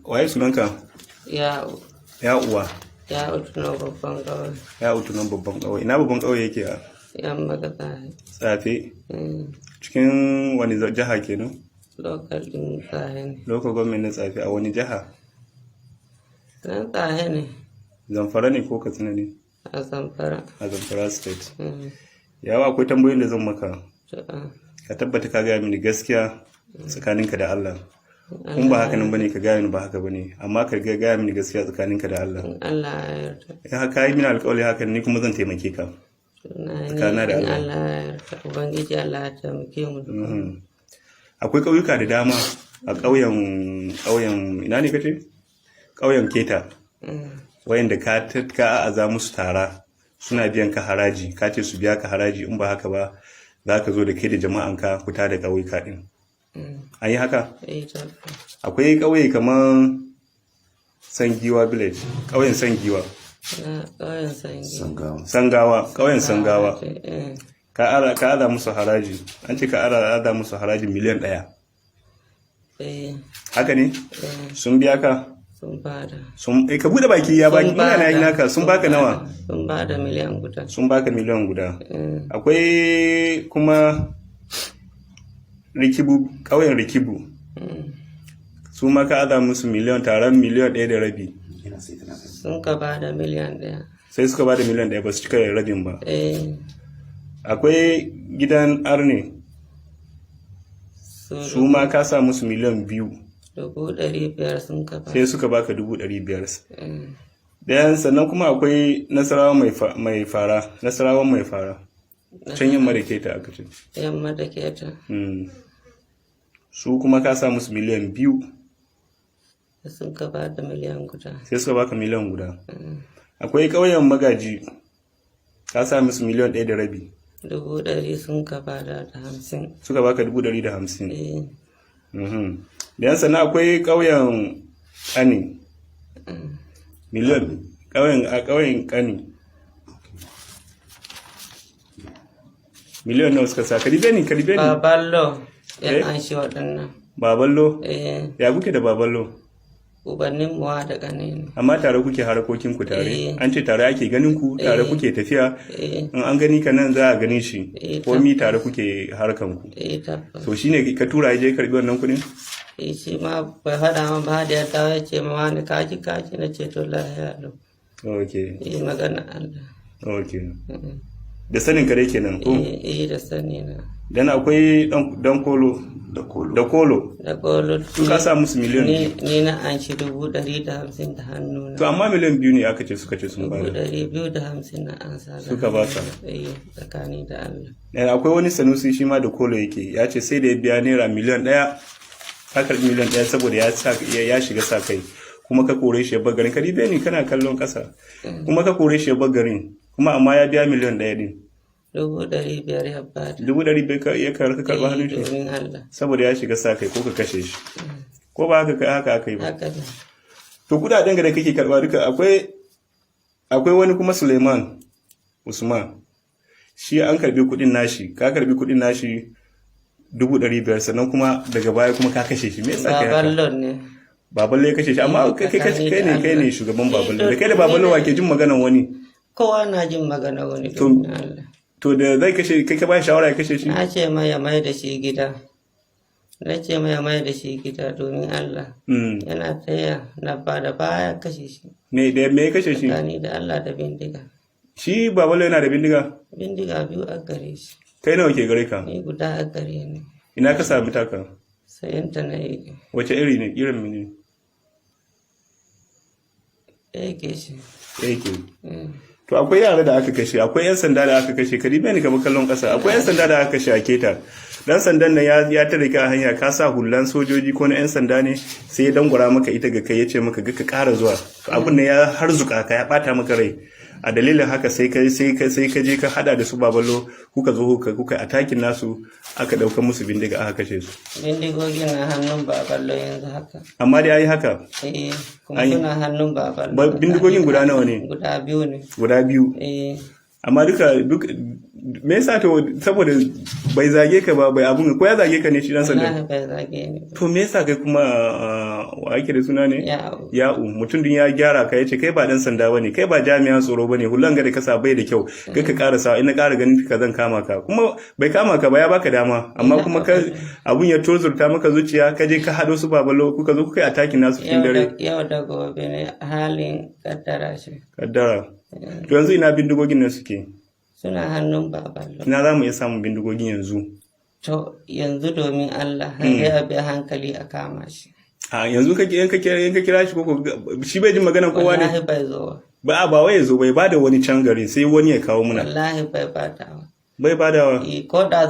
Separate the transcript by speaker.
Speaker 1: Waye sunanka?
Speaker 2: Ya.
Speaker 1: Ya uwa.
Speaker 2: Ya utuno babban ƙauye.
Speaker 1: Ya utunan babban ƙauye. Ina babban ƙauye yake a?
Speaker 2: Yamma ga Tsahe.
Speaker 1: Tsafe. Cikin wani jiha kenan?
Speaker 2: Local ɗin Tsahe ne.
Speaker 1: Local government na Tsafe a wani jiha?
Speaker 2: Nan Tsahe ne.
Speaker 1: Zamfara ne ko Katsina ne?
Speaker 2: A Zamfara.
Speaker 1: A Zamfara State. Yawa, akwai tambayoyin da zan maka.
Speaker 2: To,
Speaker 1: Ka tabbata ka gaya mini gaskiya tsakaninka da Allah. In ba haka nan bane, ka gaya mini ba haka bane, amma ka gaya mini gaskiya tsakaninka da Allah.
Speaker 2: In Allah ya yarda.
Speaker 1: In haka yi mini alƙawari hakan, ni kuma zan taimake ka.
Speaker 2: Na ni
Speaker 1: Tsakanina da
Speaker 2: in
Speaker 1: Allah.
Speaker 2: Allah ya yarda. Ubangiji Allah ya taimake mu duka.
Speaker 1: Akwai ƙauyuka da dama a ƙauyen ina ne kace? Ƙauyen Keta. Wayanda ka aza musu tara, suna biyan ka haraji, ka ce su biya ka haraji, in ba haka ba za ka zo da kai da jama'anka ku da ƙauyuka din. An yi haka?
Speaker 2: Eh, tabbas.
Speaker 1: Akwai ƙauye kamar Sangiwa village, ƙauyen Sangiwa.
Speaker 2: Na ƙauyen Sangi.
Speaker 3: Sangawa.
Speaker 1: Sangawa, ƙauyen Sangawa.
Speaker 2: Eh.
Speaker 1: Ka ara musu haraji, an ce ka ara musu haraji miliyan 1.
Speaker 2: Eh.
Speaker 1: Haka ne?
Speaker 2: Eh.
Speaker 1: Sun biya ka?
Speaker 2: Sun bada.
Speaker 1: Sun eh, ka bude baki ya baki
Speaker 2: Sun
Speaker 1: ina na yi
Speaker 2: bada.
Speaker 1: naka, sun baka nawa?
Speaker 2: Sun bada miliyan 1.
Speaker 1: Sun baka miliyan 1.
Speaker 2: Eh.
Speaker 1: Akwai kuma Rikibu, ƙauyen Rikibu. Su ma ka aza musu taron miliyan 1.5.
Speaker 3: Yana sai tana sai.
Speaker 2: Sun ka bada miliyan 1.
Speaker 1: Sai suka bada miliyan 1, ba su cika rabin ba.
Speaker 2: Eh.
Speaker 1: Akwai gidan Arne.
Speaker 2: Su
Speaker 1: Su ma ka sa musu miliyan 2.
Speaker 2: 500,000 sun ka bada.
Speaker 1: Sai suka baka 500,000.
Speaker 2: Eh.
Speaker 1: Dayan sannan kuma akwai Nasarawa mai fara, Nasarawan mai fara. Can yamma da Keta aka ce.
Speaker 2: Yamma da Keta.
Speaker 1: Su kuma ka sa musu miliyan 2.
Speaker 2: Sun ka bada miliyan 1.
Speaker 1: Sai suka baka miliyan 1. Akwai ƙauyen Magaji, ka sa musu miliyan 1.5.
Speaker 2: 100,000 sun ka bada da 50.
Speaker 1: Suka baka 150,000.
Speaker 2: Eh.
Speaker 1: Da yan sannan akwai ƙauyen Ƙani. Miliyan ƙauyen, a ƙauyen Ƙani. Miliyan nawa suka sa? Ka dibe ni, ka dibe ni.
Speaker 2: Baballo
Speaker 1: Eh?
Speaker 2: ya an shi waɗannan.
Speaker 1: Baballo.
Speaker 2: Eh.
Speaker 1: Ya kuke da Baballo?
Speaker 2: Ubannin muwa da ƙane ne.
Speaker 1: Amma tare kuke harkokin ku tare.
Speaker 2: Eh.
Speaker 1: An ce tare ake ganin ku, tare
Speaker 2: Eh.
Speaker 1: kuke tafiya.
Speaker 2: Eh.
Speaker 1: In an gani ka nan, za a gani shi.
Speaker 2: Eh,
Speaker 1: Komi tare kuke harkan ku.
Speaker 2: Eh, tabbas.
Speaker 1: To shine ka tura ya je karbi wannan kuɗin?
Speaker 2: Eh, shi ma bai faɗa min ba, da ya dawo ya ce ma wani kaji kaji, na ce to lahiya lau. Eh, magana Allah.
Speaker 1: Da sanin ka dai kenan ko?
Speaker 2: Eh eh, da sani na.
Speaker 1: Dan akwai dan Kolo.
Speaker 3: Da Kolo.
Speaker 1: Da Kolo.
Speaker 2: Da Kolo.
Speaker 1: Su ka sa musu miliyan
Speaker 2: Ni
Speaker 1: biyu.
Speaker 2: ni na an shi 150,000 da hannu
Speaker 1: To
Speaker 2: na.
Speaker 1: amma miliyan 2 ne aka ce suka ce sun
Speaker 2: Dubu
Speaker 1: bada.
Speaker 2: ɗari biyu da hamsin na an sa da
Speaker 1: Suka baka.
Speaker 2: hannu. Eh, tsakani da Allah.
Speaker 1: Dan akwai wani Sanusi, shi ma da Kolo yake, ya ce sai da ya biya naira miliyan 1, ka karbi miliyan 1 saboda ya shiga sa kai, kuma ka kore shi ya bar garin. Ka dibe ni, kana kallon kasa. Kuma ka kore shi ya bar garin, kuma amma ya biya miliyan 1 din.
Speaker 2: 500,000 ya bada.
Speaker 1: 500,000 ya karba
Speaker 2: Eh,
Speaker 1: hannun shi.
Speaker 2: domin Allah.
Speaker 1: Saboda ya shiga sa kai ko ka kashe shi. Ko ba haka aka yi ba?
Speaker 2: Haka ne.
Speaker 1: To kudaden da kake karba duka, akwai wani kuma Suleiman Usman, shi an karbi kudin nashi, ka karbi kudin nashi 500,000, sannan kuma daga baya kuma ka kashe shi. Me yasa kai haka?
Speaker 2: Baballon ne.
Speaker 1: Baballo ya kashe shi, amma kai ne shugaban Baballo. Da kai da Baballo, wa ke jin maganan wani?
Speaker 2: Kowa na jin magana wani, domin Allah.
Speaker 1: To da zai kashe kai, ka ba shi shawara ya kashe shi?
Speaker 2: Na ce mai ya mai da shi gida. Na ce mai ya mai da shi gida domin Allah. Yana taya na ba da baya kashe shi.
Speaker 1: Me da me ya kashe shi?
Speaker 2: Tsakani da Allah, da bindiga.
Speaker 1: Shi Baballo yana da bindiga?
Speaker 2: Bindiga biyu a gare shi.
Speaker 1: Kai nawa ke gare ka?
Speaker 2: Ni guda a gare ni.
Speaker 1: Ina ka sami taka?
Speaker 2: Sayanta na yi.
Speaker 1: Wace iri ne? Irin mene?
Speaker 2: Ɗaya ke shi.
Speaker 1: Yake. To akwai yara da aka kashe, akwai 'yan sanda da aka kashe, ka dibe ni kamar kallon ƙasa, akwai 'yan sanda da aka kashe a Keta. Dan sandan nan ya tare ka a hanya, ka sa hulan sojoji ko na 'yan sanda ne, sai ya dangwara maka ita ga kai, ya ce maka ga ka ƙara zuwa. To abin nan ya harzuka ka, ya bata maka rai. A dalilin haka sai ka je ka hada da su Baballo, kuka zo kuka attacking nasu, aka dauka musu bindiga aka kashe su.
Speaker 2: Bindigogin na hannun Baballo yanzu haka.
Speaker 1: Amma dai ayi haka.
Speaker 2: Eh, kuma suna hannun Baballo.
Speaker 1: Bindigogin guda nawa ne?
Speaker 2: Guda biyu ne.
Speaker 1: Guda biyu.
Speaker 2: Eh.
Speaker 1: Amma duka duk Me yasa? To, saboda bai zage ka ba, bai abun ko ya zage ka ne shi dan sanda?
Speaker 2: Wallahi bai zage ni ba.
Speaker 1: To, me yasa kai kuma, wa ake da suna ne?
Speaker 2: Ya'u.
Speaker 1: Ya'u, mutum din ya gyara ka, yace kai ba dan sanda bane, kai ba jami'an tsaro bane, hulan ga da kasa bai da kyau, kai ka karasa, in na ƙara ganin ka zan kama ka. Kuma bai kama ka ba, ya baka dama, amma kuma ka abun ya tozurta maka zuciya, ka je ka hado su Babalo, kuka zo kuka yi attacking nasu cikin dare.
Speaker 2: Yau da gobe ne, halin kaddara shi.
Speaker 1: Kaddara. To, yanzu ina bindigogin nan suke?
Speaker 2: Suna hannun Baballo.
Speaker 1: Ina za mu iya samun bindigogin yanzu?
Speaker 2: To, yanzu domin Allah sai a bi hankali a kama shi.
Speaker 1: A yanzu kake in ka kira shi, ko shi bai jin maganar kowa ne?
Speaker 2: Wallahi bai zo.
Speaker 1: Ba wai ya zo, bai bada wani can gari sai wani ya kawo muna.
Speaker 2: Wallahi bai badawa.
Speaker 1: Bai badawa.
Speaker 2: Ko da